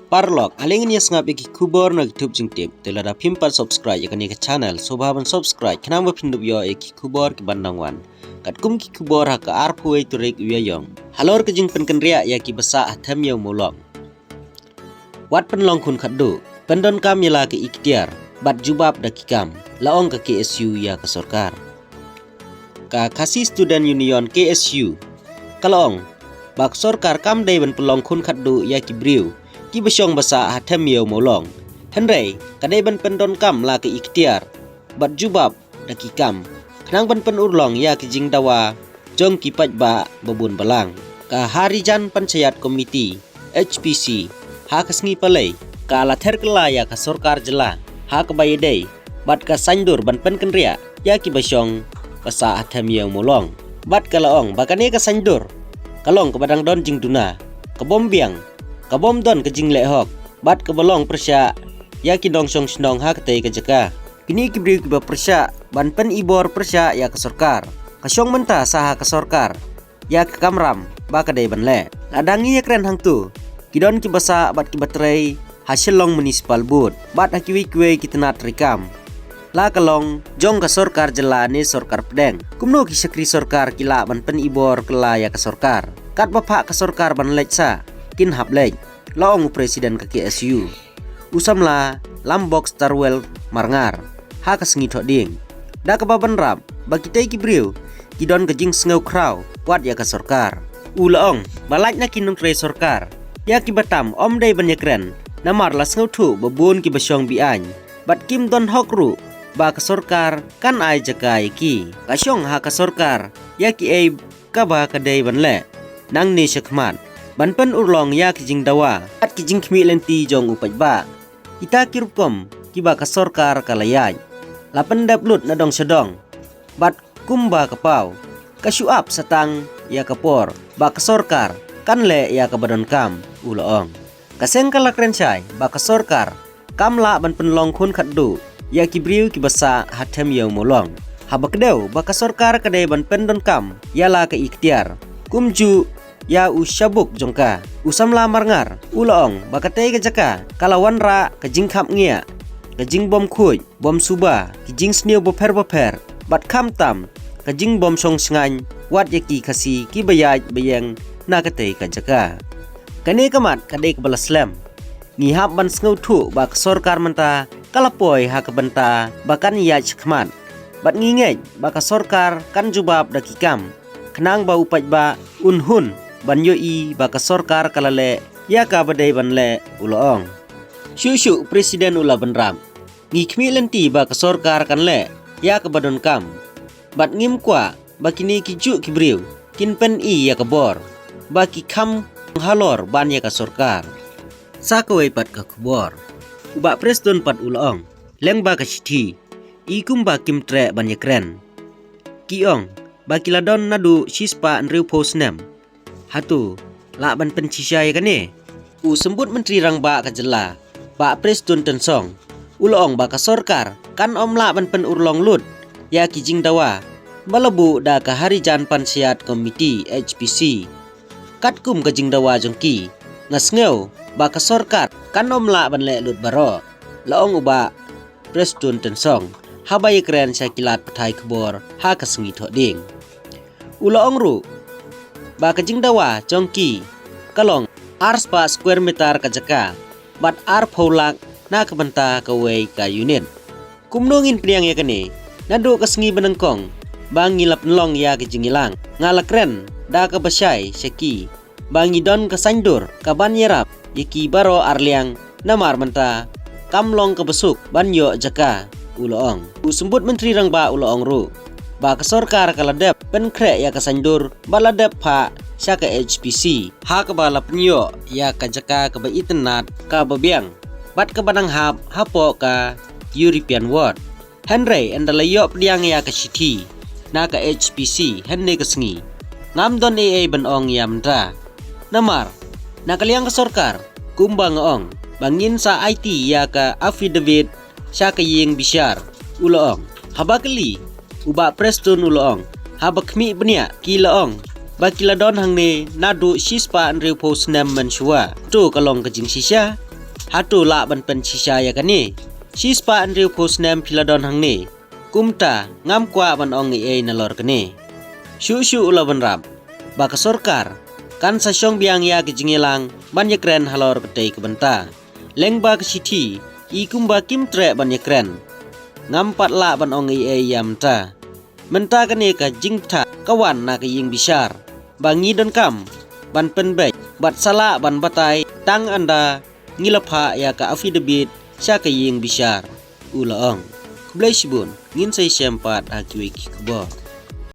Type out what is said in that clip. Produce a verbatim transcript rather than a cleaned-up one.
Paralok, ale ngin ïa sngap ïa ki khubor na YouTube jingtip. Te lada phim pat subscribe ïa kane ka channel, sngewbha ban subscribe khnang ba phin dup ïoh ïa ki khubor ki ban dang wan. Katkum ki khubor ha ka arphew wei tarik u Ïaïong. Halor ka jingpynkynriah ïa ki ba sah ha them ïew mawlong. Wat pynlong khun khatduh, pyndonkam ïa la ka iktiar bad jubab da ki kam, la ong ka K S U ïa ka sorkar. Ka Khasi Student Union, K S U, ka la ong ba ka sorkar kam dei ban pynlong khun khatduh ïa ki briew ki ba shong ba sah ha them ïew mawlong. Hynrei ka dei ban pyndonkam la ka iktiar bad jubab da ki kam khnang ban pynurlong ïa ki jingdawa jong ki paidbah ba bun balang. Ka Harijan Panchayat Committee, H P C, ha ka sngi Palei, ka la ther kylla ïa ka sorkar jylla ha kaba ïadei bad ka saiñdur ban pynkynriah ïa ki ba shong ba sah ha them ïew mawlong. Bad ka la ong ba kane ka saiñdur ka long kaba dang don jingduna, ka bym biang, ka bym don ka jingleh hok, bad kaba long pyrshah ïa ki nongshong shnong ha katei ka jaka. Kine ki briew kiba pyrshah ban pynibor pyrshah ïa ka sorkar, ka shong mynta sa ha ka sorkar ïa ka kamram ba ka dei ban leh. Lada ngi ïakren hangto, ki don kiba sah bad kiba trei ha Shillong Municipal Board bad ha kiwei kiwei ki tnat treikam, la ka long jong ka sorkar jylla ne sorkar pdeng. Kumno ki shakri sorkar ki lah ban pynibor kylla ïa ka sorkar? Katba phah ka sorkar ban leit sah, kin hap leit, la ong u President ka K S U, u samla Lambok Starwell Marngar, ha ka sngi Thohdieng. Da kaba bynrap ba kitei ki briew ki don ka jingsngew khraw wat ïa ka sorkar. U la ong ba lait na ki nongtrei sorkar ïa kiba tam ym dei ban ïakren, namar la sngewthuh ba bun kiba shong be-aiñ bad kim don hok ruh ba ka sorkar kan ai jaka ïa ki. Ka shong ha ka sorkar ïa kiei kaba ka dei ban leh nangne shakhmat ban pynurlong ïa ki jingdawa bad ki jingkhmih lynti jong u paidbah. Kita ki rukom kiba ka sorkar ka la ïaid, la pyndep lut na dong sha dong, bad kumba ka paw, ka shu ap sa tang ïa ka por ba ka sorkar kan leh ïa kaba donkam, u la ong. Ka seng ka la kren shai ba ka sorkar kam lah ban pynlong khun khatduh ïa ki briew kiba sah ha them ïew mawlong, haba kdew ba ka sorkar ka dei ban pyndonkam ïa la ka iktiar. Kumjuh ïa u shabuk jong ka, u samla Marngar, u la ong ba katei ka jaka ka la wanrah ka jingkhapngiah, ka jingbymkhuid bymsuba, ki jingsniew bapher bapher, bad khamtam ka jingbymshong shngaiñ wat ïa ki Khasi kiba ïaid ba ïeng na katei ka jaka. Kane ka mat ka dei kaba la slem. Ngi hap ban sngewthuh ba ka sorkar mynta ka la poi ha ka bynta ba kan ïaid shakhmat, bad ngi ngeit ba ka sorkar kan jubab da ki kam khnang ba u paidbah un hun ban ïohi ba ka sorkar ka la leh ïa kaba dei ban leh, u la ong. Shuh shuh u President u la bynrap, ngi khmih lynti ba ka sorkar kan leh ïa kaba donkam, bad ngim kwah ba kine kijuh ki briew kin pyni ïa ka bor ba ki kham halor ban ïa ka sorkar. Sa kawei pat ka khubor, u Bah Prestone pat u la ong, lyngba ka shithi, i kumba kim treh ban ïakren. Ki ong ba ki la don naduh shispah hynriewphew snem. Hato lah ban pynshisha ïa kane? U Symbud Myntri Rangbah ka jylla, Bah Prestone Tynsong, u la ong ba ka sorkar kan ym lah ban pynurlong lut ïa ki jingdawa ba la buh da ka Harijan Panchayat Committee, H P C. Katkum ka jingdawa jong ki, nga sngew ba ka sorkar kan ym lah ban leh lut baroh, la ong u Bah Prestone Tynsong haba ïakren sha ki lad pathai khubor ha ka sngi Thohdieng. U la ong ruh ba ka jingdawa jong ki ka long arspah square meter ka jaka bad arphew lak na ka bynta kawei ka unit. Kumno ngin pdiang ïa kane? Naduh ka sngi ba nyngkong ba ngi la pynlong ïa ka jingïalang, nga la kren da kaba shai sha ki ba ngi don ka saiñdur ka ban ïarap ïa ki baroh arliang, namar mynta kam long kaba suk ban ïoh jaka, u la ong. U Symbud Myntri Rangbah u la ong ruh ba ka sorkar ka la dep pynkhreh ïa ka saiñdur bad la dep phah sha ka H P C ha kaba la pynïoh ïa ka jaka kaba itynnad, kaba biang bad kaba nang hap hapoh ka European Ward. Hynrei ynda la ïoh pdiang ïa ka shithi na ka H P C hynne ka sngi, ngam don ei ei ban ong ïa mynta. Namar na ka liang ka sorkar, kumba nga ong, ba ngin sa aiti ïa ka affidavit sha ka ïing bishar, u la ong. Haba kylli u Bah Prestone, u la ong, haba khmih bniah ki la ong ba ki la don hangne naduh shispah hynriewphew snem mynshuwa. To ka long ka jingshisha? Hato lah ban pynshisha ïa kane? Shispah hynriewphew snem phi la don hangne. Kumta ngam kwah ban ong ei ei nalor kane. Shuh shuh u la bynrap ba ka sorkar kan sa shong biang ïa ka jingïalang ban ïakren halor katei ka bynta. Lyngba ka shithi, i kumba kim treh ban ïakren. Ngam pat lah ban ong ei ei ïa mynta. Mynta kane ka jingbthah ka wan na ka ïing bishar ba ngi donkam ban pynbeit bad sa lah ban batai tang ynda ngi la phah ïa ka affidavit sha ka ïing bishar, u la ong. Khublei shibun, ngin sa ïashem pat ha kiwei ki khubor.